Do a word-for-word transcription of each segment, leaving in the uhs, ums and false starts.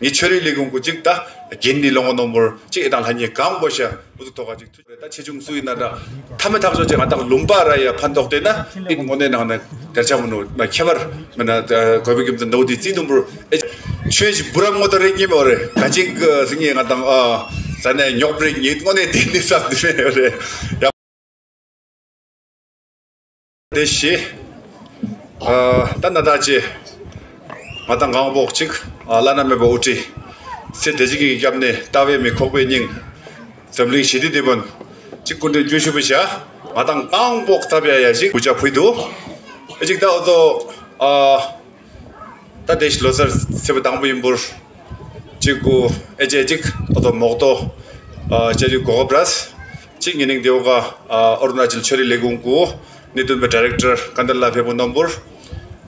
ངས་ཆོས་རིག་ལས་ཁུངས་གུ་ཅིག་ད་རྒན་ནི་ལོང་ནོར་མོར་ཅིག་ཨེ་དང་ལྷན་རྒྱས་གང་པོ་ཤ་འུ་ཚོ་ཐོག་ཁ་ཅིག་ཐུགས་ད་ཆེ་ཆུང་སུ་ཡིན་ན་འདྲ་ཐ་མེ་ཐག་ཆོད་ཅིག་ང་དང་ལུམ་པ་ར་ཡ་ཕན་ཐོགས་ཏེ་ན་ཨིན་དངོས་གནས་ནང་ན་དེར་ཆ་མོ་ནོ་ན་ཁྱད་པར་མེད་ན་གོ་བའི་ཁྱིམ་དུ་ནོ་དེ་རྩིས་དུམ་བུར་ཨེ་ཆོས་ཞིག་བུ་རམ་ངོ་ཏོ་རེ་ཉིན་མོ་རེ་ག་ཅིག་སི་ངེ་ང་དང་ཨ་ཟ་ནས་ཉོག་པ་རེ་ཉིན་དངོས་གནས་དེ་ནི་བསམ་དེ་མེད་རེ་ཡ། དེ་ཞེས། ཨ་ད་ན་ད་ཅེ། ང་དང་གང་པོག་ཅིག་ཨ་བླ་ན་མེད་པ་དབུ་ཁྲིད། སེ་དེ་ཅིག་གི་སྐྱབས་གནས་ལྟ་བའི་མི་ཁོག་པའི་སྙིང་། འཛམ་གླིང་ཞི་བདེ་དེ་བོན། ཅིག་སྐུ་མགྲོན་བརྒྱུད་ཞུ་བ་བྱ། ང་དང་གང་པོག་ཚབ་ཡ་ཡ་ཞིག་བུ་ཅག་ཕུལ་དུ། ཨེ་ཅིག་ད་འོ་ཚོ་ཨ། ད་དེ་ཞིག་ལོ་སར་ཚེས་པ་དང་པོ་ཡིན་པུར། གཅིག་གུ་ཨེ་ཅེ་གཅིག་ཨོ་ཏོ་མོག་ཏོ། ཨ་ཅེ་རི་གོ་གོ་བྲས། གཅིག་ངེ་ནིང་དེའོ་ག་ཨ་ཨོ་རུ་ན་ཅལ་ཆོས་རིག་ལས་ཁུངས་གུ་གནད་དོན་པའི་ཌི་རེག་ཊར་ཀན་དན་ལ་ཕེབས་པོ་ནོམ་པུར།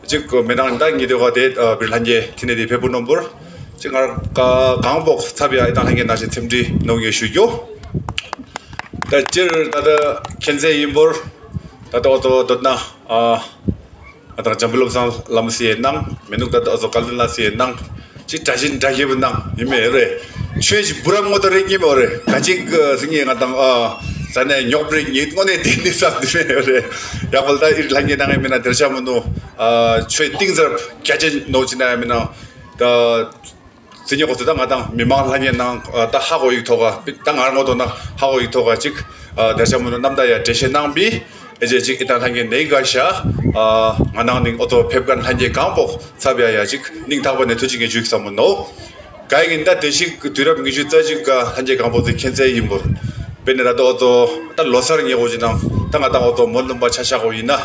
གཅིག་གུ་མེ་ནང་ད་ངེ་དེའོ་ག་དེ་ཨ་བིར་ལྷན་རྒྱས་ཐི་ནེ་དེ་ཕེབས་པོ་ནོམ་པུར། གཅིག་ང་ག་གང་པོག་ཚབ་ཡ་ཨི་དང་ལྷན་རྒྱས་ནང་བཞིན་འཚམས་འདྲི་ནོ་ངེ་ཞུ་རྒྱུ། ད་སྤྱིར་ད་ད་མཁྱེན་ཚད་ཡིན་པུར། ད་ད་ཨོ་ཏོ་དོ་ན་ཨ། ང་དང་འཇམ་བུ་བློ་བཟང་བླ་མ་སི་ཡའི་ནང་མི་ནུག་ད་ད་ཨོ་ཚོ་དཀའ་ལས་ལ་སི་ཡའི་ནང་ཅིག་གྲྭ་བཞིན་གྲྭ་ཞེ་བོ་ནང་ཡིན་མེད་རེད། ཆོས་ཀྱི་བུ་རམ་ངོ་ཏོ་རེ་ཉིན་མོ་རེད་ག་ཅིག་སི་ངེ་ང་དང་ཨ་ཟ་ནས་ཉོག་པ་རེ་ཉིན་དངོས་གནས་དེ་ནི་བསམ་དེ་མེད་རེད། ཡག་པོ་ད་ཨིར་ལྷ་ངེ་ནང་ངེ་མི་ན་དེར་ཆ་མོ་ནུ་ཨ་ཆོས་གཏིང་ཟབ་རྒྱ་ཆེན་ནོ་ཅི་ན་ཡ་མི་ན་ད། སི་ཉོ་གོ་ཚོ་ད་ང་དང་མི་མང་ལྷ་ངེ་ནང་ད་ཧ་གོ་ཡིག་ཐོག་ག་ད་ངར་ངོ་ཏོ་ན་ཧ་གོ་ཡིག་ཐོག་ག་ཅིག་དེར་ཆ་མོ་ནུ་རྣམ་ད་ཡ་འགྲེལ་བཤད་གནང་བི། ཨེ་ཅེ་གཅིག་ཨི་ཏང་ལྷན་རྒྱས་ནེ་ག་ཤ། ང་ནང་ནིང་ཨོ་ཏོ་ཕེབས་མཁན་ལྷན་རྒྱས་གང་པོ་ཚབ་ཡ་ཡ་གཅིག་སྙིང་ཐག་པ་ནས་ཐུགས་རྗེ་ངས་ཞུ་བསམ་མོ་ནོ། ག་ཡིན་ད་དེ་ཞིག་དུས་རབས་ཉི་ཤུ་རྩ་གཅིག་ག་ལྷན་རྒྱས་གང་པོ་ཚེ་མཁྱེན་ཚད་ཡིན་པོར། དཔེར་ན་ད་ལྟ་ཨོ་ཏོ་ད་ལོ་སར་ཉེ་བོ་ཅི་ནང་ད་ང་དང་ཨོ་ཏོ་མོ་ལུམ་པ་ཆ་ཤ་གོ་ཡིན་ན་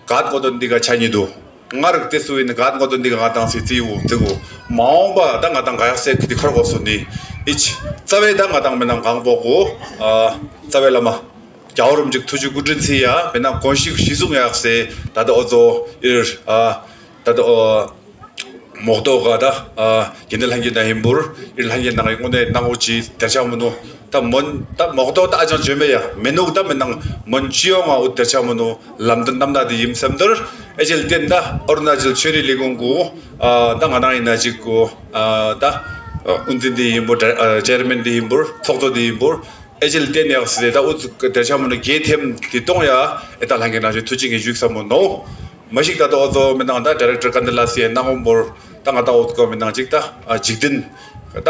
ག་ཏ་ངོ་ཏོ་འདི་ག་ཆ་ཉི་དུ། ང་རིག་དེ་སུ་ཡིན་ག་ཏ་ངོ་ཏོ་འདི་ག་ང་དང་སི་ཙི་བོ་ཙི་བོ། མ་འོངས་པ་ད་ང་དང་ག་ཡག་སེ་ཁི་དི་ཁར་གོ་སུ་ནི། ཨི་ཆི། རྩ་བའི་ད་ང་དང་མི་ནང་གང་པོ་གོ། ཨ། རྩ་བའི་བླ་མ། རྒྱལ་བ་རིན་པོ་ཆེ་ཐུགས་རྗེ་སྐུ་དྲིན་ཆེ་ཡ་མི་ནང་དགོངས་ཤིག་གཞི་བཟུང་ཡག་སེ་ད་ལྟ་ཨོ་ཚོ་ཨིར་ཨ། ད་ལྟ་ཨོ། མོག་ཏོ་ག་ད་ཨ། རྒྱུན་ལྡན་ལྷན་རྒྱས་ནང་ཡིན་པུར་ཨིར་ལྷན་རྒྱས་ནང་ཡིན་དངོས་གནས་ནང་འོ་ཅི་དེར་ཆ་མི་ནུ། ད་མོན་ད་མོག་ཏོ་ད་ཨ་ཅང་བྱོན་པས་ཡ་མི་ནུག་ད་མི་ནང་མོན་ཅི་ཡོང་ང་འུ་དེར་ཆ་མི་ནུ། ལམ་སྟོན་རྣམ་དག་དེ་ཡིན་བསམ་དུར། ཨེ་ཅེ་ལ་བརྟེན་ད་ཨོ་རུ་ན་ཅལ་ཆོས་རིག་ལས་ཁུངས་གུ་ཨ་ད་ང་ནང་ཡིན་ན་ཅིག་གུ་ཨ་ད་དབུ་འཛིན་དེ་ཡིན་པུར་ཅེར་མེན་དེ་ཡིན་པུར་ཚོགས་གཙོ་དེ་ཡིན་པུར་ཨེ་ཅེ་ལ་བརྟེན་ཡག་སི་ད་འུ་ཚོ་དེར་ཆ་མོ་ནུ་གེ་ཐེམ་དེ་གཏོང་ཡ་ཨེ་ད་ལྷན་རྒྱས་ནང་བཞིན་ཐུགས་རྗེ་ངས་ཞུ་བསམ་མོ་ནོ། མ་ཞིག་ད་ད་འོ་ཚོ་མི་ནང་ད་ཌི་རེག་ཊར་ཀན་ད་ལ་སི་ཡའི་ནང་འོ་པུར་ད་ང་ད་འོ་ཚོ་མི་ནང་ཅིག་ད་འཇིག་རྟེན། ད་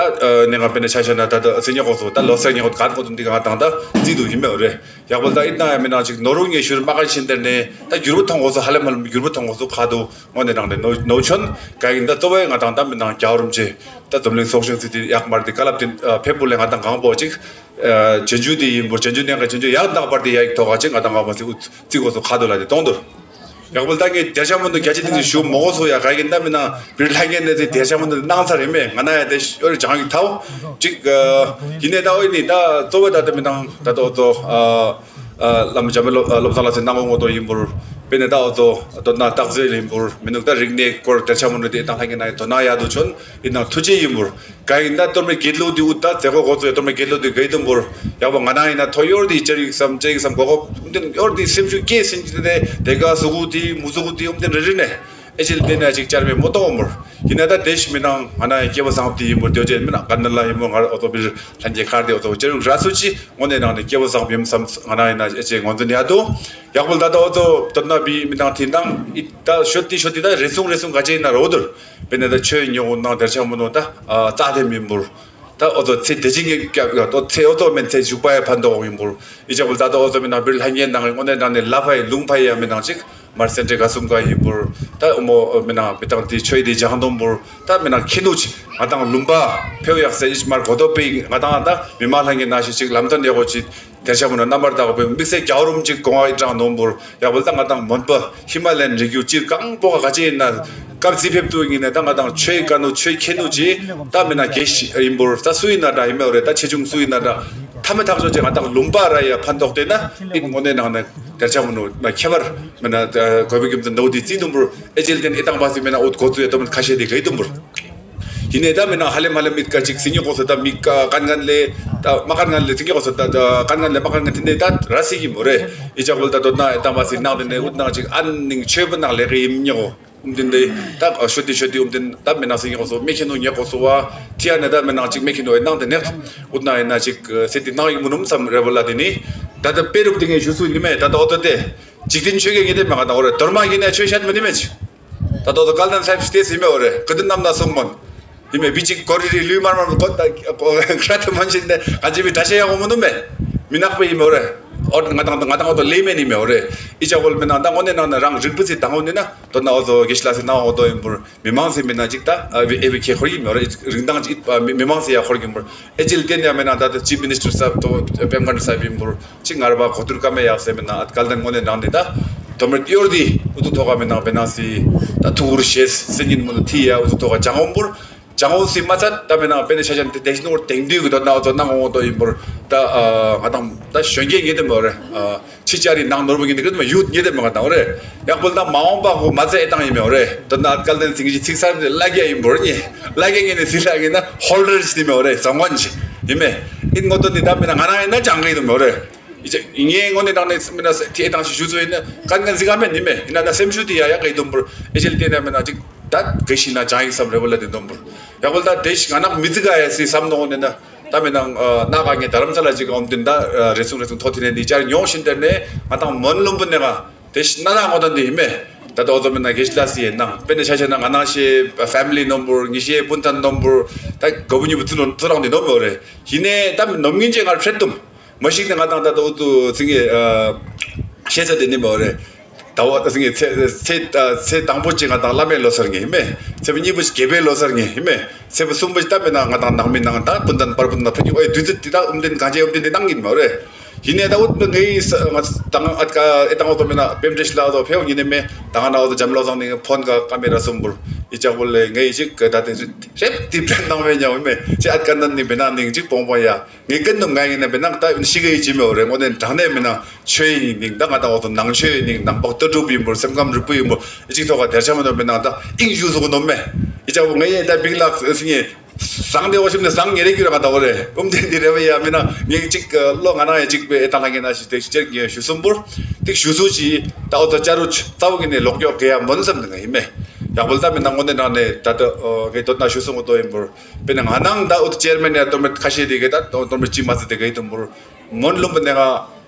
ནི་ང་དཔེར་ན་ཆ་བཞག་ན་ད་ད་སི་ཉོ་གོ་ཚོ་ད་ལོ་སར་ཉོ་ག་ཏ་ངོ་ཏོ་འདི་ག་ང་དང་ད་རྩིས་དུ་ཡིན་མེད་རེད། ཡག་པོ་ད་ཨི་ཏང་ཡ་མི་ནང་ཅིག་ནོ་རུ་ངེ་ཤུར་མ་ག་ཤིན་དེར་ནས་ད་འགྱུར་བ་ཐོང་གོ་ཚོ་ཧ་ལམ་ཧ་ལམ་འགྱུར་བ་ཐོང་གོ་ཚོ་ཁ་དུ་དངོས་གནས་ནང་ནས་ནོ་ནོ་ཆོན་ག་ཡིན་ད་གཙོ་བོའི་ང་དང་ད་མི་ནང་རྒྱལ་བ་རིན་པོ་ཆེ་ད་འཛམ་གླིང་ཚོགས་ཞིང་ཚིག་དེ་ཡག་མར་དེ་ཀ་ལབ་དེ་ཕེབས་པོ་ལས་ང་དང་གང་པོ་ཅིག་རྗེས་འཇུག་དེ་ཡིན་པོ་རྗེས་འཇུག་གནས་ཀ་རྗེས་འཇུག་ཡག་དག་པར་དེ་ཡག་ཐོག་ག་ཅིག་ང་དང་གང་པོ་ཚིག་ཚིག་གོ་ཚོ་ཁ་དུ་ལ་དེ་གཏོང་དུར། ཡག་པོ་ད་ངས་དེར་ཆ་མོ་འདུག་རྒྱ་ཆེ་ཏིང་ཞུ་མོ་གོ་སོ་ཡ་ག་གི་ད་མི་ནང་བིར་ལྷ་ངན་ནས་དེ་དེར་ཆ་མོ་འདུག་གནང་ཚར་རེད་མེད་ང་ན་ཡ་དེ་ཤོར་ཅང་གི་ཐའོ་ཅིག་ཡིན་ནས་ད་ཨོ་ཡིན་ནི་ད་གཙོ་བོ་ད་ད་མི་ནང་ད་ད་ཨོ་ཚོ་བླ་མ་འཇམ་པའི་བློ་བཟང་ལ་ཚེ་གནང་གོ་ངོ་ཏོ་ཡིན་པུར་དཔེར་ན་ད་ཨོ་ཚོ་དོ་ན་རྟགས་རྩེ་ཡིན་པུར་མི་ནུག་ད་རིག་གནས་སྐོར་དེར་ཆ་མོ་འདུག་དེ་ད་ལྷ་ངན་ན་ཡ་དོ་ན་ཡ་དུ་ཆོན་ཡིན་ནང་ཐུགས་རྗེ་ཡིན་པུར། ག་ཡིན་ད་གཏོར་མའི་དགེ་ལུགས་འདི་འུ་ད་མཛད་སྒོ་འགོ་ཚུགས་ཡ་གཏོར་མའི་དགེ་ལུགས་འདི་ག་ཡི་དུམ་བུར་ཡག་པོ་ང་ན་ཡིན་ན་ཐོ་ཡོར་འདི་ཅེར་ཡིག་སམ་ཅེར་ཡིག་སམ་གོ་གོ་འདི་ཡོར་འདི་སེམས་ཤུགས་སྐྱེས་ཟིན་གྱི་དེ་དེ་ག་སུ་གུ་འདི་མུ་སུ་གུ་འདི་འུ་འདི་རེ་རེ་ནས་ཨེ་ཅེ་ལ་བལྟས་ན་ཅིག་བཅར་བའི་མོ་ཏོག་མོར་ཡིན་ན་ད་དེ་ཞི་མི་ནང་ང་ན་ཡིན་སྐྱེ་བོ་བཟང་པོ་འདི་ཡིན་པོར་འདོད་ཅེས་མི་ནང་ག་ན་ལ་ཡིན་མོ་ང་ཨོ་ཏོ་བིར་ལྷན་རྒྱས་ཁར་འདི་ཨོ་ཏོ་ཅེར་ཡིག་ར་སུ་ཅི་དངོས་གནས་ནང་ནས་སྐྱེ་བོ་བཟང་པོ་ཡིན་བསམ་ང་ན་ཡིན་ན་ཨེ་ཅེ་ངོ་འཛིན་ཡ་དུ་ཡག་པོ་ད་ད་ཨོ་ཏོ་དོ་ན་བི་མི་ནང་དེ་ནང་ཨི་ད་ཤོད་དི་ཤོད་དི་ད་རེ་ཟུང་རེ་ཟུང་ག་ཅེ་ཡིན་ན་རོ་དུར། དཔེར་ན་ད་ཆོས་ཉོ་ནང་དེར་ཆ་མོ་ནོ་ད་རྩ་དེ་མིན་པུར། ད་ཨོ་ཚོ་ཚེ་དེ་ཅི་ངེ་སྐྱབས་ཡོད་དོ་ཚེ་ཨོ་ཚོ་མེད་ཚེ་བཞུགས་པ་ཡ་ཕན་ཐོགས་ཡིན་པུར། ཨི་ཅག་པུ་ད་ད་ཨོ་ཚོ་མི་ནང་བིར་ལྷ་ངན་ནང་དངོས་གནས་ནང་ནས་ལ་ཕ་ཡི་ལུང་ཕ་ཡི་ཡ་མི་ནང་ཅིག་མར་སེན་ཏྲེ་ག་སུམ་ག་ཡིན་པུར། ད་ཨོ་མོ་མི་ནང་བི་ཏང་དེ་ཆོས་དེ་སྦྱང་དོམ་པུར། ད་མི་ནང་ཁྱི་ནུ་ཅི་ང་དང་ལུམ་པ་ཕེའུ་ཡག་སེ་ཨི་ཅི་མར་གོ་དོ་པེ་ང་དང་ད་མི་མ་ལྷ་ངན་ན་ཤི་ཅིག་ལམ་སྟོན་ཡག་གོ་ཅི། དེར་ཆ་མོ་ན་རྣམ་པར་དག་པའི་དམིགས་བསལ་རྒྱལ་བ་རིན་པོ་ཆེ་དགོངས་པ་ཨི་ཀྲང་ནོམ་པུར་ཡག་པོ་ད་ང་དང་མོན་པ་ཧི་མ་ལ་ཡན་རི་རྒྱུད་སྤྱིར་གང་པོ་ག་ཅེ་ཡིན་ན་སྐབས་རྩིས་ཕེབས་ཏུ་ཡིན་ན་ད་ང་དང་ཆོས་དཀའ་ནུ་ཆོས་ཁྱེད་ནུ་ཅི་ད་མི་ན་དགེ་ཞིག་ཡིན་པུར་ད་སུ་ཡིན་ན་འདྲ་ཡིན་མེད་རེད་ད་ཆེ་ཆུང་སུ་ཡིན་ན་འདྲ་ཐ་མེ་ཐག་ཆོད་ཅེ་ང་དང་ལུམ་པ་ར་ཡ་ཕན་ཐོགས་ཏེ་ན་ཨི་དངོས་གནས་ནང་ན་དེར་ཆ་མོ་ནུ་ན་ཁྱད་པར་མི་ན་གོ་བའི་ཁྱིམ་དུ་ནོ་དེ་རྩིས་དུམ་པུར་ཨེ་ཅེ་ལ་ཏེན་ཨི་ཏང་པ་སི་མི་ན་འུད་གོ་ཚུ་ཡ་དུམ་ཁ་ཤས་དེ་གའི་དུམ་པུར། དེ་ནས་ད་མི་ནང་ཧ་ལམ་ཧ་ལམ་མི་ཀ་ཅིག་སི་ཉི་གོ་སོ་ད་མི་ཀ་ཀན་ཀན་ལེ་ད་མ་ཀན་ཀན་ལེ་སི་ཉི་གོ་སོ་ད་ཀན་ཀན་ལེ་མ་ཀན་ཀན་དེ་ནས་ད་ར་སི་གི་མོ་རེ་ཨི་ཅག་བོལ་ད་དོ་ན་ཨེ་ཏང་པ་སི་ནང་དེ་ནས་འུད་ནང་ཅིག་ཨན་ནིང་ཆོས་བུ་ནང་ལེ་གི་ཡིམ་ཉི་གོ། ཨུམ་དེ་འདི་ད་ཤོ་དེ་ཤོ་དེ་ཨུམ་དེ་ད་མི་ནག་སི་ཉོག་སོ་མེ་ཁྱེད་ནོ་ཉོག་སོ་བ་ཐི་ཡ་ནི་ད་མི་ནག་ཅིག་མེ་ཁྱེད་ནོ་ནང་དེ་ནེག་ཨུད་ན་ཡིན་ན་ཅིག་སེ་དེ་ནང་ཡིག་མུ་ནུམ་སམ་རེ་བ་ལ་དེ་ནི་ད་ད་དཔེ་རུབ་དེ་ངས་ཞུ་སུ་ནི་མེད། ད་ད་ཨོ་ཏོ་དེ་འཇིག་རྟེན་ཆོས་ཀྱི་ངེས་དེ་མ་ག་ད་ཨོ་རེ་དོར་མ་གི་ནས་ཆོས་བཤད་མི་ནི་མེད་ཅིག་ད་ད་ད་དཀའ་ལས་ས་ཡིབ་སྟེ་སི་མེ་ཨོ་རེ་གི་དེ་རྣམ་ན་སོང་མོན། ཡིན་མེད་བི་ཅིག་གོ་རི་རི་ལུས་མར་མར་གོ་ད་གོ་ཁྲ་ཐུ་མན་ཞིན་ནས་ག་ཅི་བི་ད་ཤེ་ཡ་གོ་མོ་ནུ་མེ། མི་ནག་པ་ཡིན་མེ་ཨོ་རེ། ཨོ་ང་དང་ང་དང་ཨོ་ཏོ་ལེ་མེ་ནི་མེ་ཨོ་རེ། ཨི་ཅག་བོལ་མི་ནག་ད་ངོ་ནས་ནང་ན་རང་རིག་པ་ཚི་དང་ངོ་ནས་ན། དོ་ན་ཨོ་ཏོ་གེ་ཤི་ལ་སི་ན་ཨོ་ཏོ་ཡིན་པུར། མི་མང་སི་མི་ན་ཅིག་ད་ཨ་བི་ཨེ་བི་ཁེ་ཁོར་ཡིན་མོ་རེ། རིག་མདངས་ཅིག་ཨ་མི་མི་མང་སི་ཡ་ཁོར་ཡིན་པུར། ཨེ་ཅིལ་ཏེ་ནེ་མེ་ན་ད་ད་ཅིབ་མི་ནིས་ཊར་སབ་ཏོ་པེམ་ཀན་སབ་ཡིན་པུར། ཅིག་ངར་བ་གོ་ཏུར་ཀ་མེ་ཡག་སེ་མེ་ན་ཨ་ཀལ་དན་ངོ་ནས་རང་ནི་ད་དོ་མེར་ཏི་ཡོར་དི་ཨུ་ཏུ་ཐོ་ཀ་མེ་ན་བེ་ན་སི་ད་ཐུ་གུར་ཤེས་སེ་ཉིན་མོ་ན་ཐི་ཡ་ཨུ་ཏུ་ཐོ་ཀ་ཅང་ཧོམ་པུར། ཅང་ཧོ་སི་མ་ཚད་ད་མེ་ན་པེ་ནེ་ཤ་ཅན་ཏེ་དེ་ཤི་ནོར་དེང་དུས་གི་དོ་ན་ཨུ་ཏུ་ན་ངོ་ཏོ་ཡིན་པུར། ད་ཨ་ང་དང་ད་གཞོན་སྐྱེས་ངེ་དེ་མོ་རེ། ཨ། ཕྱི་ལྕགས་རི་ནང་ནོར་བུ་ཉིན་དེ་གི་ཡུད་ཉེ་དེ་མ་ག་དང་རེ། ཡག་པོ་ད་མ་འོངས་པ་གོ་མ་ཚད་ཨེ་ཏང་ཡིན་མེ་རེ། ད་ན་ཨ་ཀལ་དན་སིང་གི་ཚིག་གསར་དེ་ལ་རྒྱ་ཡིན་པོར་ཉེ། ལ་རྒྱ་ངེ་ནི་སི་ལ་ངེ་ན་ཧོལ་ཌར་ཅི་དེ་མེ་རེ། བཟང་ངོན་ཅི་ཡིན་མེ། ཨིན་ངོ་ཏོ་ནི་ད་མེ་ན་ང་རང་ཡིན་ན་ཅང་གི་དུ་མེ་རེ། ཡི་ཅག་ངེ་ངོ་ནི་དང་ནི་མེ་ན་ཐི་ཨེ་ཏང་ཞི་ཞུ་ཚོ་ཡིན་ན་ཀན་ཀན་སི་ག་མེ་ནི་མེ་ཡིན་ན་ད་སེམས་ཤུ་དེ་ཡ་ཡ་གི་དུམ་པོར་ཨེ་ཅེལ་ཏེ་ན་མེ་ན་ཅིག་ད་གི་ཤི་ན་ཅང་ཡིན་བསམ་རེ་བོ་ལ་དེ་དུམ་པོར་ཡག་པོ་ད་དེ་ཞིག་ང་ནག་མི་ཚི་ག་ཡ་སི་བསམ་ནོ་ནི་ན། ད་མི་ནང་ཨ་ན་ག་ངས་དྷ་རམ་ས་ལ་ཅིག་ཨོམ་དིན་ད་ཨ་རེ་ཟུང་རེ་ཟུང་ཐོ་ཐི་ནས་འདི་ཅར་ཉོང་བཞིན་དེར་ནས་ང་དང་མོན་ལུམ་བུ་ནས་ང་དེ་ཤི་ན་ན་ངོ་དང་འདི་ཡིན་མེ། ད་ད་ཨོ་ཙོ་མི་ན་གེ་ཤི་ལ་སི་ཡེ་ནང་པེ་ནས་ཆ་ཆ་ན་ང་ནང་ཤེ་ཕེ་མི་ལི་ནོམ་བུར་ངི་ཤེ་སྤུན་ཐན་ནོམ་བུར་ད་ག་བུ་ཉི་བུ་ཙུ་ནོ་ཙུ་རང་འདི་ནོམ་ཡོ་རེ། ཡིན་ནས་ད་ནོམ་ངིན་ཅེ་ངར་ཕྲད་དུམ་མ་ཞིག་ནས་ང་དང་ད་ད་ཨོ་ཙུ་ཚིག་ངེ་ཨ་ཤེ་ཚ་དེ་ནི་མོ་རེ། ད་བ་ད་སི་ངེ་ཚེ་ཚེ་ཚེ་དང་པོ་ཅིག་ང་དང་བླ་མའི་ལོ་སར་ངེ་ཡིན་མེ། ཚེ་བ་གཉིས་པོ་ཅིག་རྒྱལ་པོའི་ལོ་སར་ངེ་ཡིན་མེ། ཚེ་བ་གསུམ་པོ་ཅིག་ད་མེ་ན་ང་དང་ནང་མི་ནང་ད་སྤུན་ཟླ་བར་སྤུན་ཟླ་ཕ་གི་ཨོའི་དུས་ཚོད་དེ་ད་ཨུམ་དེན་གང་ཅེ་ཨུམ་དེན་དེ་ནང་ཡིན་མ་རེ། ཡིན་ནས་ད་འུ་ངེ་ས་ང་དང་ཨ་ཀ་ཨེ་དང་འོ་ཏོ་མེ་ན་པེམ་ཏྲེ་ཤི་ལ་ཨོ་ཏོ་ཕེའོ་ཡིན་ནས་མེ་ད་ང་ན་ཨོ་ཏོ་འཇམ་ལོ་ཚང་ནི་ཕོན་ག་ཀ་མེ་ར་གསུམ་པུར་ཡི་ཅག་པོ་ལེ་ངེ་ཡི་ཅིག་ད་དེ་རེབ་དེ་པྲན་ནང་མེ་ཉམ་མེ་ཅི་ཨ་ཀ་ནན་ནི་མེ་ན་ནིང་ཅིག་པོང་པོང་ཡ། ངས་ཀུན་ནམ་ང་ཡིན་ན་མེ་ནང་ད་ཤི་གི་ཡི་ཅི་མེ་འོ་རེ་ངོ་ནས་དྲང་གནས་མེ་ནང་ཆོས་ཡིན་ནིང་ད་ང་དང་འོ་ཏོ་ནང་ཆོས་ཡིན་ནིང་ནང་པག་ལྟ་གྲུབ་ཡིན་པོར་སེམས་ཁམས་རིག་པ་ཡིན་པོར་གཅིག་ཐོག་ག་དེར་ཆ་མེ་ནོ་མེ་ནང་ད་ཨིང་ཞུ་སུ་གོ་ནོ་མེ། ཡི་ཅག་པོ་ངས་ཡིན་ད་བིག་ལག་སི་ངེ་བཟང་དེ་བ་ཞིམ་ནས་བཟང་ངེ་རེ་གི་ར་ང་ད་འོ་རེ་ཨུམ་དེ་འདི་རེ་བ་ཡ་མེ་ན་ངས་གཅིག་ལོ་ང་ན་ཡ་གཅིག་པའི་ཨེ་ད་ལྷ་ངེ་ན་ཞི་དེ་ཅེར་ངེ་ཞུ་སུམ་པོར་ཏིག་ཞུ་སུ་ཅི་ད་འོ་ཏོ་ཅ་རུ་ཙ་བོ་གི་ནས་ལོག་ཀྱོག་གེ་ཡ་མོན་བསམ་དེ་ང་ཡིན་མེ། ཡག་པོ་ད་མེ་ན་ངོ་ནས་ནང་ནས་ད་ད་ངས་དོ་ན་ཞུ་སུ་ངོ་ཏོ་ཡིན་པོར། དཔེར་ན་ང་ནང་ད་འུ་ཅེར་མེན་ཡ་ཏོ་མེ་ཁ་ཤས་དེ་གེ་ད་ཏོ་མེ་ཅི་མ་ཚེ་དེ་གེ་ཏོ་མུར་མོན་ལུམ་པ་ནེ་ག་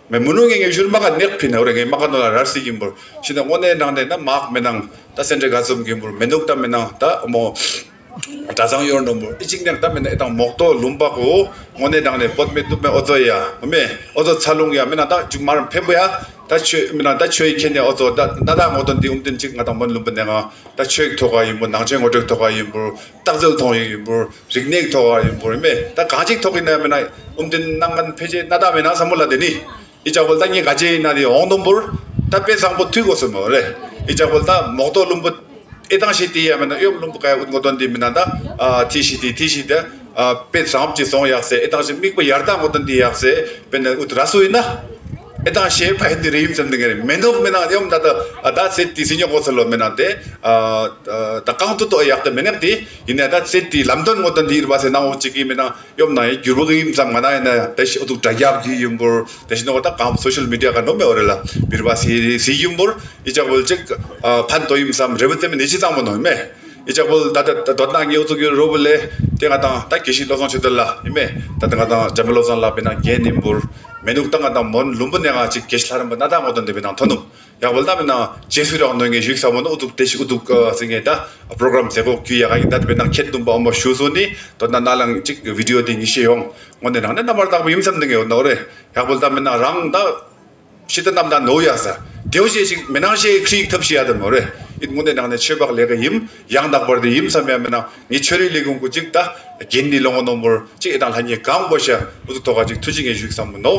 མེ་མུ་ནུ་ངེ་ངེ་ཞུར་མ་ག་ནེག་ཕི་ན་འོ་རེ་ངེ་མ་ག་ནོ་ལ་རར་སི་གིན་པོར་ཤི་ན་དངོས་གནས་ནང་ནས་ན་མག་མེ་ནང་ད་སེན་ཏྲེ་ག་ཙུམ་གིན་པོར་མེ་ནུག་ད་མེ་ནང་ད་མོ་གྲྭ་ཚང་ཡོར་ནོ་མོར་ཨི་ཅིག་ནེག་ད་མེ་ན་ཨེ་དང་མོག་ཏོ་ལུམ་པ་གོ་དངོས་གནས་ནང་ནས་པོད་མེ་ཏུབ་མེ་ཨོ་ཙོ་ཡ་མེ་ཨོ་ཙོ་ཚ་ལུང་ཡ་མེ་ན་ད་ཅུག་མར་ཕེབས་བོ་ཡ་ད་ཆོས་མེ་ན་ད་ཆོས་ཁྱེད་ནས་ཨོ་ཙོ་ད་ད་ད་ངོ་དོན་འདི་ཨུམ་དེན་ཅིག་ང་དང་མོན་ལུམ་པ་ནེ་ག་ད་ཆོས་ཐོག་ག་ཡིན་པོ་ནང་ཆོས་ངོ་སྤྲོད་ཐོག་ག་ཡིན་པོ། རྟགས་ཚུལ་མཐོང་ཡིན་པོར་རིག་གནས་ཐོག་ཡིན་པོར་མེ་ད་གང་ཅིག་ཐོག་ཡིན་ན་མེ་ན་ཨུམ་དེན་ནང་ངན་ཕལ་ཆེར་ན་ད་མེ་ན་བསམ་བློ་ལ་དེ་ནི་ཨི་ཅག་པོ་ད་ངས་ག་ཅེ་ཡིན་ན་དེ་འོང་དུམ་པོར་ད་དཔེ་བཟང་པོ་ཐུག་དགོས་སོ་མོ་རེ། ཨི་ཅག་པོ་ད་མོག་ཏོ་ལུམ་པོ་ཨེ་དང་ཤེ་དེ་ཡ་མེ་ན་ཡོམ་ལུམ་པོ་ག་ཡ་ཨུད་ངོ་དོན་དེ་མེ་ན་ད་ཐི་ཤི་དེ་ཐི་ཤི་དེ་དཔེ་བཟང་པོ་ཅིག་སོང་ཡག་སེ་ཨེ་དང་ཤེ་མིག་པོ་ཡར་ད་ངོ་དོན་དེ་ཡག་སེ་དཔེ་ན་ཨུད་ར་སུ་ཡིན་ན་ཨེ་དང་ཤེ་ཕ་ཡིན་དེ་རེ་ཡིན་བསམ་དེ་ངེ་རེ་མེ་ནོག་མེ་ན་ཡོམ་ད་ད་ད་སེ་དེ་སི་ཉོ་གོ་སོ་ལོ་མེ་ན་དེ་ད་གང་ཐུ་ཏོ་ཡག་ཏུ་མེ་ནེག་དེ། ཡིན་ནའི་ད་ཚེ་དེའི་ལམ་སྟོན་ངོ་དང་འདི་ཡིར་བ་སེ་ནང་འོ་ཅིག་གིས་མེ་ནང་ཡོམ་ནང་ཡིན་འགྱུར་བ་གི་ཡིན་ཙམ་ང་ན་ཡིན་ན་དེ་ཞི་ཨུ་ཐུག་དྲ་རྒྱབ་གི་ཡིན་པོར་དེ་ཞི་ནོ་ད་གང་སོ་ཤལ་མི་ཌི་ཡ་ག་ནོ་མེ་འོ་རེ་ལ་འབིར་བ་སེ་སེ་ཡིན་པོར་ཨི་ཅག་བོལ་ཅིག་ཕན་ཏོ་ཡིན་ཙམ་རེ་བ་ཙེ་མེ་ནི་ཅི་ཙང་མོ་ནོ་མེ། ཨི་ཅག་བོལ་ད་ད་ད་དོ་ན་ངེ་ཨུ་ཐུག་གི་རོ་བོ་ལེ་དེ་ང་དང་ད་གེ་ཤི་བློ་བཟང་ཆོས་དར་ལ་ཡིན་མེ། ད་ད་ང་དང་འཇམ་པའི་བློ་བཟང་ལ་བེ་ན་རྒན་ཡིན་པོར་མེ་ནུག་ད་ང་དང་མོན་ལུམ་པོ་ནེ་ང་ཅིག་གེ་ཤི་ལྷ་རམ་པ་ན་ད་ངོ་དང་དེ་བེ་ནང་ཐོ་ནུབ། ཡག་པོ་ལ་མེ་ན་ཇེ་སུ་རང་ནོ་ངེ་ཞུགས་ས་མོ་ནོ་ཨུ་ཐུག་དེ་ཞི་ཨུ་ཐུག་སི་ངེ་ད་པྲོ་གྲམ་ཟེ་གོ་ཀྱུ་ཡ་ག་ཡིན་ད་དེ་བེ་ནང་ཁྱེད་དུམ་པ་ཨོ་མ་ཞུ་སོ་ནི་དོ་ན་ན་ལང་ཅིག་བི་ཌི་ཡོ་དེ་ཉི་ཤེ་ཡོང་ངོ་ནེ་ནང་ནེ་ན་མར་དག་པོ་ཡིན་བསམ་དེ་ངེ་ཡོད་ནོ་རེ། ཡག་པོ་ལ་མེ་ན་རང་ད་ཤི་ད་ནམ་ད་ནོ་ཡ་ས་དེའུ་ཤེ་ཞིག་མེ་ནང་ཤེ་ཁྲིག་ཐབས་ཤེ་ཡ་དེ་མོ་རེ། ཨིད་ངོ་ནེ་ནང་ནེ་ཆོས་བག་ལས་ཀ་ཡིན། ཡང་དག་པར་དེ་ཡིན་བསམ་ཡ་མེ་ན་ངའི་ཆོས་རིག་ལས་ཁུངས་ཀྱི་གཅིག་ད་རྒན་ནི་ལོ་ངོ་ནོ་མོར་གཅིག་ཨེ་དང་ལྷ་ཉེ་གང་པོ་ཤ་ཨུ་ཐུ་ཐོག་ག་གཅིག་ཐུ་ཅི་ངེ་ཞུགས་བསམ་མོ་ནོ།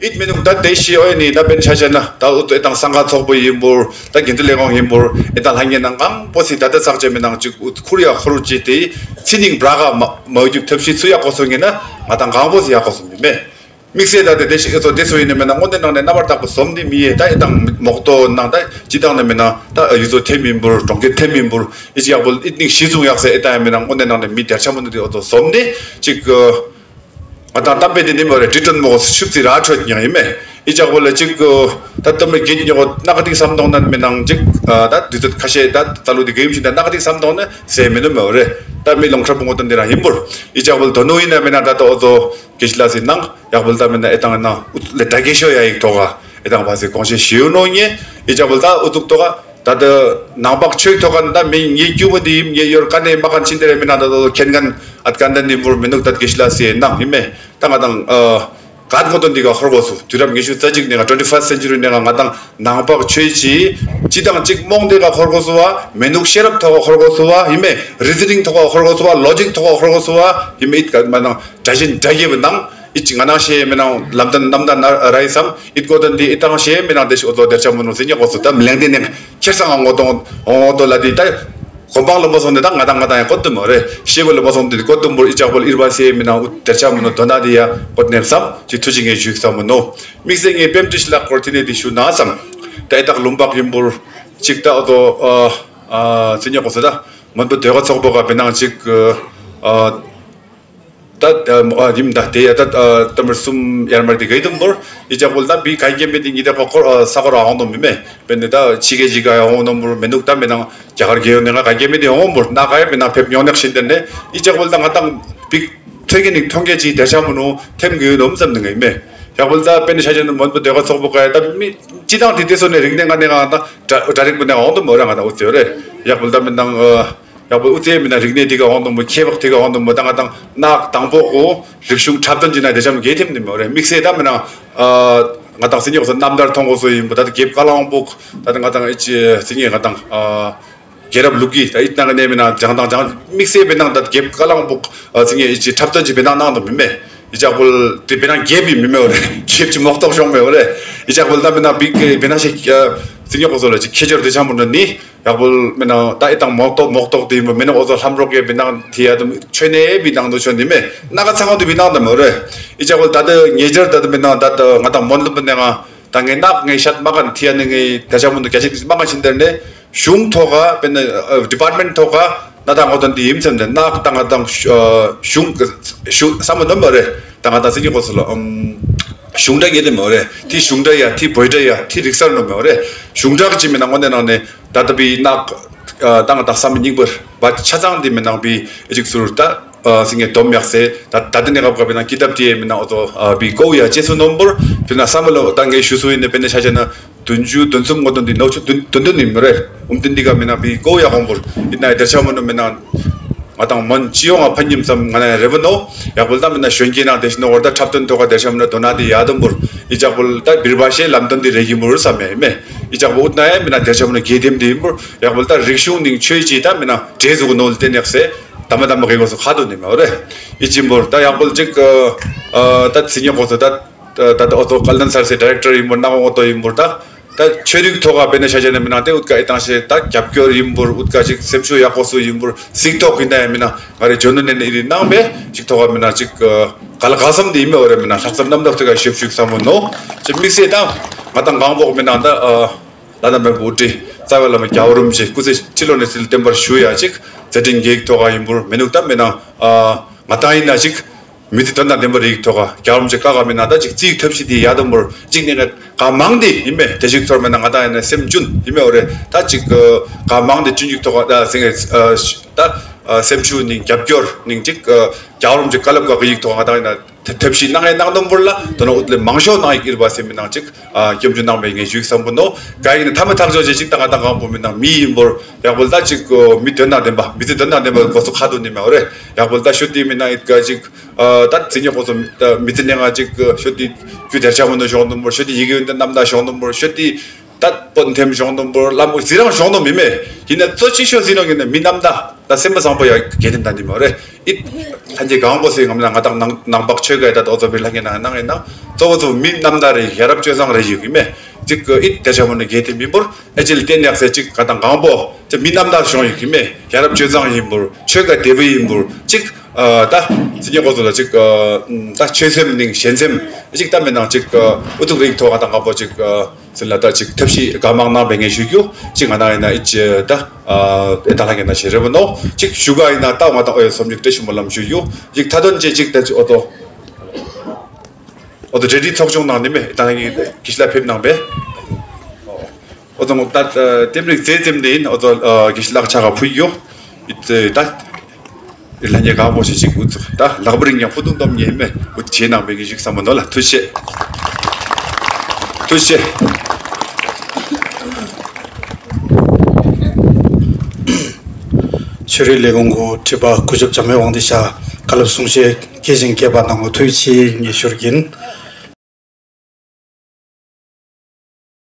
ཨིད་མེ་ནུག་ད་དེ་ཤི་ཨོ་ནི་ད་བེན་ཆ་ཆ་ན་ད་ཨུ་ཐུ་ཨེ་དང་སང་ག་ཚོགས་པོ་ཡིན་པོར་ད་རྒན་ཚུ་ལས་ཁུངས་ཡིན་པོར་ཨེ་དང་ལྷ་ཉེ་ནང་གང་པོ་སི་ད་ད་ཚགས་ཆེ་མེ་ནང་གཅིག་ཨུ་ཐུ་ཁུར་ཡ་ཁུར་ཅི་དེ་ཚི་ནིང་བྲག་ག་མ་མ་ཨུ་ཐུ་ཐབས་ཤི་ཚུ་ཡ་ཁོ་སོ་ངེ་ན་ང་དང་གང་པོ་སི་ཡ་ཁོ་སོ་མི་མེ། དམིགས་བསལ་ད་དེ་དེ་ཞིག་ཨེ་ཚོ་དེ་སུ་ཡིན་ནི་མེད་ན་དངོས་གནས་ནང་ནས་རྣམ་པར་དག་པ་ཟོམ་དེ་མི་ཡེ་ད་ཨེ་དང་མོག་ཏོ་ནང་ད་ཅི་དང་ནས་མེད་ན་ད་ཡུ་ཚོ་ཐེམ་ཡིན་པུར་གྲོང་ཁྱེར་ཐེམ་ཡིན་པུར་ཨི་ཅི་ཡག་པོ་ཨི་ནིག་ཤི་ཚུང་ཡག་སེ་ཨེ་ད་ཡ་མེད་ན་དངོས་གནས་ནང་ནས་མི་དེར་ཆ་མོ་ནི་དེ་ཨོ་ཚོ་ཟོམ་དེ་ཅིག་ང་དང་གཏམ་དཔེ་དེ་ནི་མོ་རེ་དྲི་དྲོན་མོ་ཤུབ་ཙི་ར་འཕྲོད་ཉག་ཡིན་མེ། ཨི་ཅག་པོ་ལ་ཅིག་ད་གཏམ་དཔེ་གྱེན་ཉོག་ན་ག་ཏིག་བསམ་གཏོང་ནན་མེད་ནང་ཅིག་ ད་དུས་ཚོད་ཁ་ཤས་ད་ད་ལོ་དེ་ག་ཡིན་ཞིག་ད་ནག་དེ་བསམ་དོན་ནི་ཟེར་མི་འདུག་མ་རེད། ད་མི་ལོང་ཁྲ་བུ་ངོ་དོན་དེ་རང་ཡིན་པོར་ཡི་ཅག་བོལ་དོ་ནོ་ཡིན་ན་མེད་ན་ད་ད་འོ་ཚོ་གེ་ཤི་ལ་སི་ནང་ཡག་བོལ་ད་མེད་ན་ཨེ་ཏང་ན་ལེ་ད་གེ་ཤོ་ཡ་ཡིག་ཐོག་ག་ཨེ་ཏང་བ་སི་གོང་ཤེས་ཞིའུ་ནོ་ཉེ་ཡི་ཅག་བོལ་ད་འུ་ཚུགས་ཐོག་ག་ད་ད་ནང་པག་ཆོས་ཐོག་ག་ད་མི་ངེ་སྐྱུ་བ་དེ་ཡིན་ངེ་ཡོར་ཀ་ནེ་མ་གན་ཕྱིན་དེ་རེ་མེད་ན་ད་ད་ཁེན་གན་ཨད་གན་ད་ནི་བོར་མི་འདུག་ད་གེ་ཤི་ལ་སི་ནང་ཡིན་མེད་ད་ང་དང་ཨ། ག་ངོ་དོན་འདི་ག་ཧོར་གོ་སུ་དུས་རབས་ཉི་ཤུ་རྩ་གཅིག་ནས་ག་twenty first century་ནས་ག་ང་དང་ནང་པག་ཆོས་ཀྱི་སྤྱི་དང་གཅིག་རྨོངས་ཏེ་ག་ཧོར་གོ་སུ་བ་མི་ནུག་ཤེས་རབ་ཐོག་ག་ཧོར་གོ་སུ་བ་ཡིན་མེད་reasoning་ཐོག་ག་ཧོར་གོ་སུ་བ་logic་ཐོག་ག་ཧོར་གོ་སུ་བ་ཡིན་མེད་ཨིད་ག་མ་ནང་དྲ་ཞིན་དྲ་རྒྱས་པ་ནང་ཨིད་ཅི་ང་ནང་ཤེས་མི་ནང་ལམ་སྟོན་རྣམ་ཐར་ན་ར་ཡི་སམ་ཨིད་གོ་དོན་འདི་ཨིད་དང་ཤེས་མི་ནང་དེ་ཤོ་ཏོ་དེར་ཆ་མུ་ནུ་ཟིན་ཉག་གོ་སུ་ད་མི་ལེང་དེ་ནས་ཁྱེར་སང་ངོ་དོན་ངོ་དོན་ལ་དེ་ད། གོ་འཕང་ལ་མ་སོང་ནས་ད་ང་དང་ང་དང་ཡང་བཀོད་དུ་མ་རེད། ཤེས་བུ་ལ་མ་སོང་དེ་བཀོད་དུ་མ་རེད། ཨི་ཅག་པོ་ཨིར་བ་སེ་མི་ནང་ཨུ་དེར་ཆ་མི་ནོ་དོ་ན་དེ་ཡ་བཀོད་ནས་བསམ་ཅི་ཐུ་ཅི་ངས་ཞུས་བསམ་མི་ནོ། དམིགས་བསལ་ངས་པེམ་ཏི་ཤི་ལག་སྐོར་དེ་ནས་དེ་ཞུ་ན་བསམ། ད་ཨེ་དག་ལུམ་པག་ཡིན་པོར་ཅིག་ད་ཨོ་ཏོ་ཨ་ཨ་ཚི་ཉོ་གོ་ས་ད་མོན་པ་ཟློས་གར་ཚོགས་པ་ག་བེ་ནང་ཅིག་ཨ། ད་ཨ་རིམ་ད་དེ་ཡ་ད་ཨ་ཏམ་པར་གསུམ་ཡར་མར་དེ་ག་ཡི་དུམ་བོར་ཡི་ཅག་པོ་ད་བི་ག་རྒྱ་མེད་དེ་ཉི་ད་ཁོ་ཁོར་ཨ་ས་ཁོར་ཨ་འོང་དུ་མི་མེད་པེ་ནི་ད་ཕྱི་གེ་ཇི་ག་ཡ་འོང་དུམ་བོར་མི་འདུག་ད་མི་ནང་རྒྱ་གར་རྒྱལ་ཡོང་ནས་ང་ག་རྒྱ་མེད་དེ་འོང་བོར་ན་ག་ཡ་མི་ནང་ཕེབས་མྱོང་ནག་ཤིན་དེ་ནས་ཡི་ཅག་པོ་ད་ང་དང་བི་ཐོན་གེ་ནི་ཐོན་གེ་ཅི་དེ་ཤ་མོ་ནོ་ཐེམ་གི་ཡོད་ནོམ་ཙམ་ནི་ངེས་མེད་ཡག་པོ་ད་པེ་ནི་ཤ་ཅན་མོན་པ་དེ་ག་ཚོགས་པོ་ག་ཡ་ད་མི་ཅི་དང་དེ་དེ་སོ་ནས་རིག་གནས་ང་ནས་ང་ད་གྲ་རིག་པོ་ནས་འོང་དུམ་བོར་ང་ད་འུ་ཚེ་རེད་ཡག་པོ་ད་མི་ནང་། ཡག་པོ་ཨུ་ཚེ་མི་ན་རིག་གནས་དེ་ག་འོང་དུ་མོ་ཁྱེད་བག་དེ་ག་འོང་དུ་མོ་ད་ང་དང་ནག་དང་པོ་གོ་རིག་གཞུང་འཁྲབ་སྟོན་གྱི་ན་དེ་ཆམ་གེ་ཐེམ་ནི་མོ་རེད། དམིགས་བསལ་ད་མི་ན་ང་དང་སི་ཉོག་སོ་རྣམ་ཐར་མཐོང་གོ་སོ་ཡིན་པོ་ད་རྒྱལ་བཀའ་གླང་པོ་ད་ང་དང་ཨི་ཅི་སི་ཉེ་ང་དང་རྒྱལ་རབས་ལུགས་ཀྱི་ད་ཨི་ནང་གནས་མི་ན་ལྗང་དང་ལྗང་དམིགས་བསལ་བེ་ནང་ད་རྒྱལ་བཀའ་གླང་པོ་སི་ཉེ་ཨི་ཅི་འཁྲབ་སྟོན་གྱི་བེ་ནང་གནང་དུ་མི་མེད། ཨི་ཅག་པོ་དེ་བེ་ནང་རྒྱལ་བི་མི་མེད་བ་རེད། རྒྱལ་གྱི་མོག་ཏོག་ཤོང་མེད་བ་རེད། ཨི་ཅག་པོ་ད་མི་ན་བི་བེ་ནང་ཞིག་སི་ཉོག་གོ་སོ་ལ་ཅིག་ཁྱེད་ཅོར་དེ་ཆམ་པོ་ན་ནི། ཡག་པོ་མི་ནང་ད་ཨི་དང་མོག་ཏོག་མོག་ཏོག་དེ་མི་ནང་འོ་ཚོ་ལྷམ་རོག་གེ་བི་ནང་དེ་ཡ་དུ་ཆོས་ནས་བི་ནང་དུ་ཆོས་འདི་མེད་ན་ག་ཚང་དུ་བི་ནང་དུ་མོ་རེད། ཨི་ཅག་པོ་ད་དུ་ཉེ་ཆར་ད་དུ་མི་ནང་ད་དུ་ང་དང་མོན་དུ་བི་ནང་ད་ངའི་ནག་ངའི་ཤད་མ་གན་ཐི་ཡ་ནི་ངའི་ད་ཆ་མོན་དུ་རྒྱ་ཆེ་མ་གན་ཕྱིན་དེར་ནས་གཞུང་ཐོག་ག་པེ་ནི་ཌི་པཱར་མེན་ཊི་ཐོག་ག་ན་ད་ངོ་དོན་དེ་ཡིན་ཚེ་འདི་ནག་ད་ང་དང་གཞུང་གཞུང་བསམ་མི་འདུན་པ་རེད། ད་ང་དང་སི་ཉོག་གོ་སོ་ལ་གཞུང་འབྲེལ་ངེས་དེ་མོ་རེད། དེ་གཞུང་འབྲེལ་ཡ་དེ་བོད་འབྲེལ་ཡ་དེ་རིག་གསར་ནོ་མོ་རེད། གཞུང་འབྲེལ་གྱི་མི་ནང་ངོ་ནས་ནང་ནས། ད་ལྟ་བི་ནག་ཨ་ཏང་ཏང་བསམ་སྙིང་པོར་བ་ཆ་ཚང་དེ་མི་ནང་བི་ཨི་ཅིག་ཟུར་ད་ཨ་སི་ངེ་སྡོམ་ཡག་སེ་ད་ད་ལྟ་གནས་སྐབས་སྐབས་ནང་ཀི་ཏབ་དེ་མི་ནང་ཨོ་ཚོ་ཨ་བི་ཀོ་ཡ་ཅེ་སུ་ནོམ་པོར་དེ་ན་བསམ་བློ་ད་ངས་ཞུ་སུ་ཡིན་ནི་པེ་ནེ་ཆ་ཆ་ན་བདུན་ཅུ་བདུན་གསུམ་ངོ་དོན་དེ་ནོ་ཆུ་བདུན་བདུན་བདུན་ནི་མི་རེད། ཨུམ་དེ་འདི་ག་མི་ནང་བི་ཀོ་ཡ་གོང་པོར་ཡིན་ན་དེར་ཆ་མོ་ནོ་མི་ནང་ང་དང་མོན་སྤྱི་ཡོངས་ང་ཕན་ཉིམ་བསམ་ང་ན་རེ་བ་ནོ། ཡག་པོ་ད་མི་ན་གཞོན་སྐྱེས་ནང་དེ་ཤི་ནོ་བར་ད་འཁྲབ་སྟོན་ཐོག་ག་དེར་ཆ་མོ་ནོ་དོ་ན་དེ་ཡ་དོམ་པོར་ཨི་ཅག་པོ་ད་བིར་བ་ཤེ་ལམ་སྟོན་དེ་རེ་གི་མོ་རུ་བསམ་མེ་མེ། ཨི་ཅག་པོ་ཨུད་ན་ཡ་མི་ན་དེར་ཆ་མོ་ན་གེ་དེམ་དེ་ཡིན་པོར་ཡག་པོ་ད་རིག་གཞུང་ནིང་ཆོས་ཅི་ད་མི་ན་འདྲེས་སུ་གོ་ནོ་ལ་བརྟེན་ཡག་སེ་ད་མ་ད་མ་གེ་གོ་སུ་ཁ་དོ་ནི་མ་རེད། ཨི་ཅིམ་པོར་ད་ཡག་པོ་ཅིག་ད་ཚི་ཉེ་གོ་སུ་ད་ད་ད་ཨོ་ཏོ་ཀལ་ནན་སར་སེ་ཌི་རེག་ཊར་ཡིན་པོར་ན་ཨོ་ཏོ་ཡིན་པོར་ད་ད་ཆོས་རིག་ཐོག་ག་བེ་ན་ཤ་ཅན་མི་ན་དེ་ཨུད་ཀ་ཨི་ཏང་ཤེ་ད་རྒྱབ་སྐྱོར་ཡིན་པོར་ཨུད་ཀ་ཅིག་སེམས་ཤུགས་ཡག་པོ་སུ་ཡིན་པོར་གཟིགས་ཐོག་གི་ད་ཡ་མི་ན་ང་རེ་ཇོ་ནུ་ནན་ཨི་རི་ནང་བེ་ཅིག་ཐོག་ག་མི་ན་ཅིག་ག་ལ་ག་བསམ་དེ་ཡིན་མེ་འོ་རེ་མི་ན་ལྷག་བསམ་རྣམ་དག་ཐོག་ག་ཞིབ་ཞུགས་བསམ་མོ་ནོ། ཅི་དམིགས་བསལ་ད་ང་དང་གང་བོག་མི་ན་ད་ཨ། ལ་ན་མེ་བུ་ཏི་རྩ་བའི་བླ་མ་རྒྱལ་བ་རིན་པོ་ཆེ་སྐུ་ཚེ་ཁྲི་ལོ་ནས་ཚེ་ལ་བརྟན་པར་ཞུ་ཡ་ཅིག་མཛད་འཕྲིན་རྒྱས་ཐོག་ག་ཡིན་པོར་མི་ནུག་ད་མི་ན་ཨ་ང་དང་ཡིན་ན་ཅིག་མི་ཚེ་དོན་དང་ལྡན་པ་རིགས་ཐོག་ག་རྒྱལ་བ་རིན་པོ་ཆེ་བཀའ་ག་མི་ན་ད་ཅིག་རྩིས་ཐབས་ཤེས་དེ་ཡ་དོ་མོར་ཅིག་ནི་ག་མང་དེ་ཡིན་མེ་དེ་ཞིག་ཚོར་མེ་ན་ང་དང་ཡིན་ན་སེམས་ཅུན་ཡིན་མེ་འོ་རེ་ད་ཅིག་ག་མང་དེ་ཅུན་ཅིག་ཐོག་ག་ད་སེང་གེ་ད་སེམས་ཤུགས་ནི་རྒྱབ་སྐྱོར་ནི་ཅིག་རྒྱལ་བ་རིན་པོ་ཆེ་བཀའ་སློབ་ག་གི་ཡིག་ཐོག་ང་དང་ཡིན་ན། ཐབས་ཤེས་གནང་ཡས་གནང་དོན་པོར་ལ་དོ་ནོ་ཨུད་ལེ་མང་ཤོས་གནང་ཡིག་ཨིར་བ་སེ་མི་ནང་ཅིག་སྐྱོན་བརྗོད་གནང་བའི་ངས་ཞུས་བསམ་པོ་ནོ། ག་ཡིན་ཐ་མ་ཐག་ཆོད་ཅེས་ཅིག་ད་ང་དང་གང་པོ་མི་ནང་མི་ཡིན་པོར་ཡག་པོ་ད་ཅིག་མི་དོན་དང་ལྡན་པ་མི་ཚེ་དོན་དང་ལྡན་པ་གོ་སོ་ཁ་དོ་ནི་མ་རེད། ཡག་པོ་ད་ཤོད་དེ་མི་ནང་ཡིད་ག་ཅིག་ད་ཚི་ཉེ་གོ་སོ་མི་ཚེ་ནས་ང་ཅིག་ཤོད་དེ་རྒྱུ་དེར་ཆ་མོ་ནོ་ཤོང་དོན་པོར་ཤོད་དེ་ཡིག་ཡོན་ཏན་རྣམ་དག་ཤོང་དོན་པོར་ཤོད་དེ། ད་སྤོན་ཐེམ་གཞོང་དུམ་བུར་ལམ་བུ་ཟི་རང་གཞོང་དུམ་མི་མེད། ཡིན་ན་གཙོ་ཆེ་ཤོས་ཟི་ནོ་ཡིན་ན་མི་རྣམ་དག་ད་སེམས་པ་བཟང་པོ་ཡ་གལ་ཏེ་ད་འདི་མ་རེད། ཨིད་ལྷན་རྒྱས་གང་པོ་སེ་ངམ་ན་ང་དང་ནང་ནང་པག་ཆོས་ག་ད་ཨོ་ཚོ་བི་ལྷན་རྒྱས་ནང་ནང་ཡིན་ན་གཙོ་བོ་ཚོ་མི་རྣམ་དག་རེ་ཡ་རབས་སྤྱོད་བཟང་རེ་ཡོད་གི་མེད། ཅིག་ཨིད་དེ་ཆ་མོ་ནི་གལ་ཏེ་མི་འབོར་ཨེ་ཅིལ་བསྟན་ཡག་སེ་ཅིག་ང་དང་གང་པོ་ཅིག་མི་རྣམ་དག་གཞོང་ཡོད་གི་མེད། ཡ་རབས་སྤྱོད་བཟང་ཡིན་འབོར་ཆོས་ག་དེ་བུ་ཡིན་འབོར་ཅིག་ད་སི་ཉེ་གོ་ཚོ་ལ་ཅིག་ད་ཆོས་སེམས་ནིང་གཞན་སེམས་ཅིག་ད་མི་ནང་ཅིག་ཨུ་ཐུག་རིག་ཐོག་ང་དང་གང་པོ་ཅིག་ཟེར་ལ་ད་ཅིག་ཐབས་ཤེས་ག་མང་གནང་བའི་ངས་ཞུ་རྒྱུ་ཅིག་ང་ན་ཡིན་ན་ཨི་ཅི་ད་ཨེ་ད་ལྷ་ངན་ན་ཞེ་རེ་བ་ནོ་ཅིག་ཞུ་ག་ཡིན་ན་ད་ང་དང་ཨོ་ཡ་སོམ་ཅིག་བཀྲ་ཤིས་སྨོན་ལམ་ཞུ་རྒྱུ་ཅིག་མཐའ་དོན་ཅེ་ཅིག་ད་ཅིག་ཨོ་ཏོ་ཨོ་ཏོ་རེ་ཌི་ཚོགས་ཆུང་ནང་ནི་མེད་ད་ལྷ་ངན་ཁྱི་ཤི་ལ་ཕེབས་གནང་བས། ཨོ་ཙོ་ད་ལྟེམ་རིག་རྩེ་ཙེམ་དེ་ཡིན། ཨོ་ཙོ་གི་ལག་ཆ་ག་ཕུ་ཡོ་ཡིད་ད་ལྷ་ཉེ་ག་པོ་ཞིག་ཞིག་འུ་ཙོ་ད་ལག་པ་རིང་ཡང་ཕུ་ཏུང་སྟོམ་ཉེ་མེ་འུ་ཆེ་ནག་པའི་གི་ཞིག་བསམ་མ་ནོ་ལ། ཐུགས་རྗེ་ཆེ། ཐུགས་རྗེ་ཆེ། ཆོས་རིག་ལས་ཁུངས་གོ་ཁྲི་པ་གུ་ཞབས་འཇམ་དབྱངས་དབང་འདུས་ཤ་བཀའ་སློབ་གསུང་བཤད་སྐད་ཆེན་རྒྱས་པ་གནང་བ་ཐུགས་རྗེ་ཆེ་ངས་ཞུ་རྒྱུ་ཡིན།